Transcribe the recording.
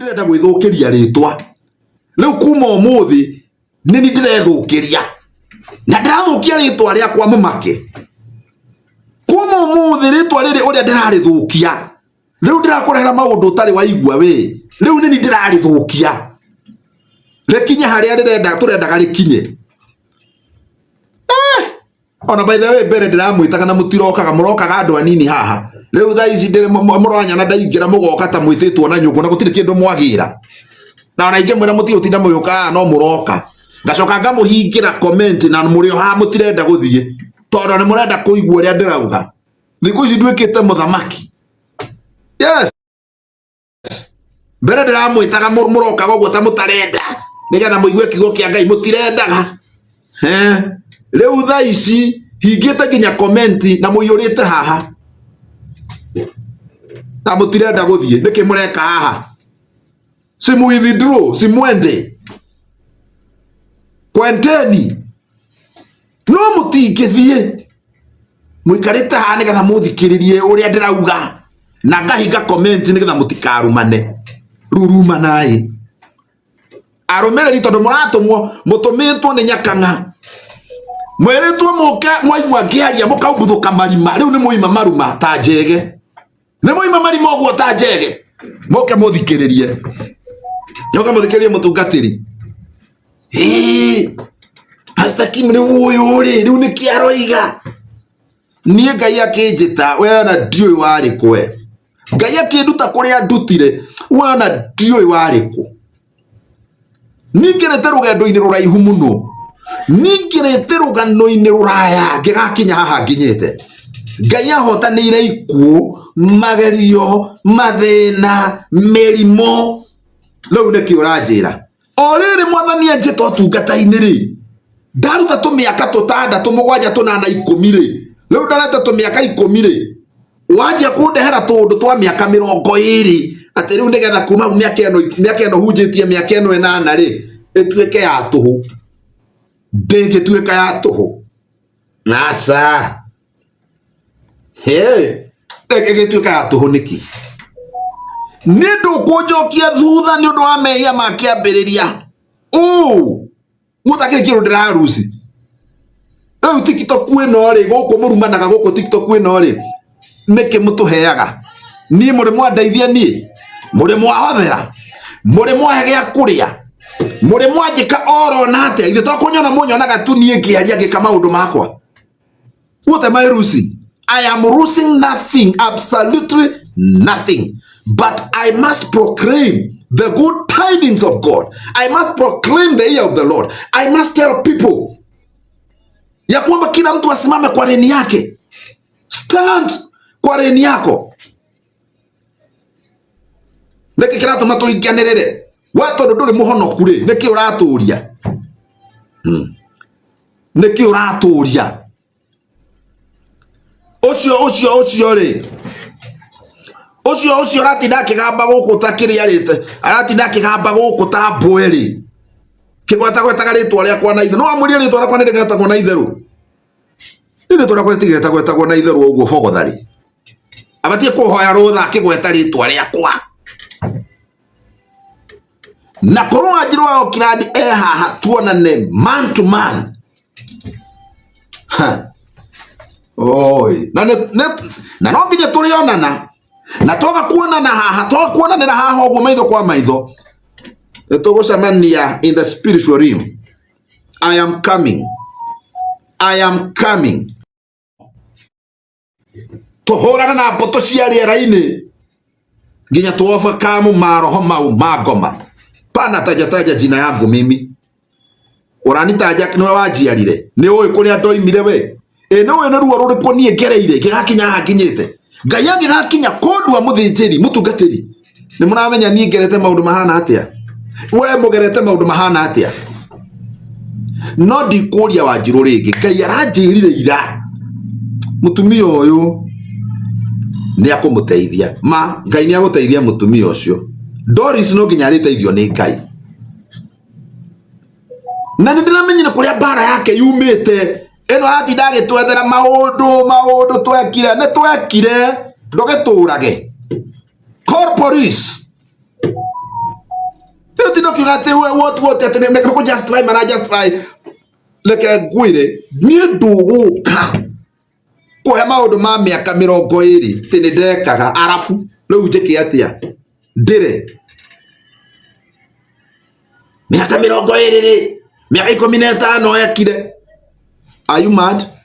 Ndĩrenda gwĩthũkĩria rĩtwa. Rĩu kuma ũmũthĩ nĩ ni ndĩrethũkĩria na ndĩrathũkia rĩtwa rĩakwa mũmake. Kuma ũmũthĩ rĩtwa rĩrĩ ũrĩa ndĩrarĩthũkia, rĩu ndĩrakũrehera maũndũ ũtarĩ waigua we. Rĩu nĩ ni ndĩrarĩthũkia rĩkinye harĩa rĩrenda tũrendaga rĩkinye. Ona by the way mbere ndĩramwĩtaga na mũtirokaga, mũrokaga andũ anini haha. Rĩu thaa ici mũranyona ndaingĩra mũgoka ta mwĩtĩtwo na nyũngũ na gũtirĩ kĩndũ mwagĩra. Na ona ingĩmwĩra mũtige gũtinda mũgĩũka haha no mũroka. Ngacoka ngamũhingĩra comment na mũrĩ o haha mũtirenda gũthiĩ tondũ nĩ mũrenda kũigua ũrĩa ndĩrauga. Thikũ ici nduĩkĩte mũthamaki. Yes. Mbere ndĩramwĩtaga mũrokaga ũguo ta mũtarenda nĩgetha mũigue kiugo kĩa Ngai, mũtirendaga. Rĩu thaa ici hingĩte nginya comment na mũiyũrĩte haha na mũtirenda gũthiĩ. Nĩkĩ mũreka haha? Si mu withdraw, si mwende kwendeni, no mũtingĩthiĩ. Mũikarĩte haha nĩgetha mũthikĩrĩrie ũrĩa ndĩrauga na ngahinga comment nĩgetha mũtikarumane. Rĩu rumanai arũmĩrĩri, tondũ mũratũmwo, mũtũmĩtwo nĩ nyakang'a, mwĩrĩtwo mũke mwaigua ngĩaria mũkaumbuthũka marima. Rĩu nĩ mũima maruma ta njege, nĩ mũima marima ũguo ta njege. Mũke mũthikĩrĩrie, mũke mũthikĩrĩrie mũtungatĩri. Ĩĩ, Pastor Kim rĩu ũyũ rĩ, rĩu nĩkĩ aroiga? Niĩ Ngai akĩnjĩta, we ona ndiũĩ warĩ kũ we. Ngai akĩnduta kũrĩa ndutire, we ona ndiũĩ warĩ kũ. Ningĩrĩte rũgendo-inĩ rũraihu mũno, ningĩrĩte rũgano-inĩ rũraya ngĩgakinya haha nginyĩte. Ngai ahotanĩire ikuũ, magerio, mathĩna, mĩrimũ. Rĩu nĩkĩ ũranjĩra? O rĩrĩ mwathani anjĩta ũtungata-inĩ rĩ, ndaruta tũmĩaka tũtandatũ, mũgwanja, tũnana, 10 rĩ, rĩu ndareta tũmĩaka 10 rĩ, wanjia kũndehera tũũndũ twa mĩaka 20 atĩ rĩu nĩgetha kuma hau mĩaka ĩno, mĩaka ĩno hunjĩtie mĩaka ĩno 8 rĩ, ĩtuĩke ya tũhũ. Ndĩngĩtuĩka ya tũhũ. Aca. Ĩgĩtuĩka ya tũhũ nĩkĩ? Nĩ ndũkũnjokia thutha nĩ ũndũ wa mehia ma kĩambĩrĩria. Ũũ gũtakĩrĩ kĩndũ ndĩraruci. Rĩu TikTok ĩno rĩ, gũkũ mũrumanaga gũkũ TikTok ĩno rĩ, nĩkĩ mũtũheaga? Niĩ mũrĩ mwandeithia niĩ? Mũrĩ mwahothera? Mũrĩ mwahe gĩa kũrĩa? Mũrĩ mwanjĩka oro na atĩa? Ithe to kũnyona mũnyonaga tu niĩ ngĩaria ngĩka maũndũ makwa. What am I losing? I am losing nothing, absolutely nothing. But I must proclaim the good tidings of God. I must proclaim the year of the Lord. I must tell people ya kwamba kila mtu asimame kwa reni yake. Stand kwa reni yako. Nĩkĩ kĩratũma tũinganĩrĩre? We tondũ ndũrĩ mũhonoku rĩ, nĩkĩ ũratũria? Nĩkĩ ũratũria? Ũcio ũcio ũcio rĩ, ũcio ũcio ũratinda akĩgamba gũkũ ta kĩrĩa arĩte, aratinda akĩgamba gũkũ ta mbwe rĩ, kĩgwetagwetaga rĩtwa rĩakwa na itherũ. No wamwĩrire rĩtwa rĩakwa nĩ rĩgetagwo na itherũ? Rĩtwa rĩakwa rĩtigwetagwetagwo na itherũ ũguo bogotharĩ. Abatiĩ kũhoya rũtha akĩgweta rĩtwa rĩakwa. Na korwo Wanjiru wa Okirandi e haha tuonane man to man. Ha. Oi. Na, na no nginya tũrĩonana na twaga kuonana haha, twaga kuonanĩra haha ũguo maitho kwa maitho, nĩtũgũcemania in the spiritual realm. I am coming. I am coming. Tũhũrane na mbũtũ cia rĩera-inĩ nginya tu overcome maroho mau ma ngoma. Pana tajataja jina yangu mimi. Ũranitaja nĩwe wanjiarire, nĩ ũĩ kũrĩa ndoimire we, ĩ nĩ ũĩ nĩ ruo rũrĩkũ niĩ ngereire ngĩgakinya haha nginyĩte. Ngai angĩgakinya kũndua mũthĩnjĩri mũtungatĩri, nĩ mũramenya niĩ ngerete maũndũ mahana atĩa? We mũgerete maũndũ mahana atĩa? No ndikũria Wanjirũ rĩngĩ, Ngai aranjĩrire ira mũtumia ũyũ nĩ akũmũteithia. Ma Ngai nĩ agũteithia mũtumia ũcio. Doris no nginya arĩteithio nĩ Ngai. Na nĩ ndĩramenyire kũrĩa mbara yake yumĩte. Ĩno aratinda agĩtwethera maũndũ, maũndũ twekire, nĩ twekire, ndũgĩtũrage. Call police. Ũtinda ũkiuga atĩ we what atĩ nĩ kũ justify mara justify. Reke ngwĩre, niĩ ndũgũka kũhe maũndũ ma mĩaka 20 atĩ nĩ ndekaga, arabu rĩu njĩke atĩa? Ndĩre mĩaka 20 rĩ, mĩaka 15 ekire. Are you mad?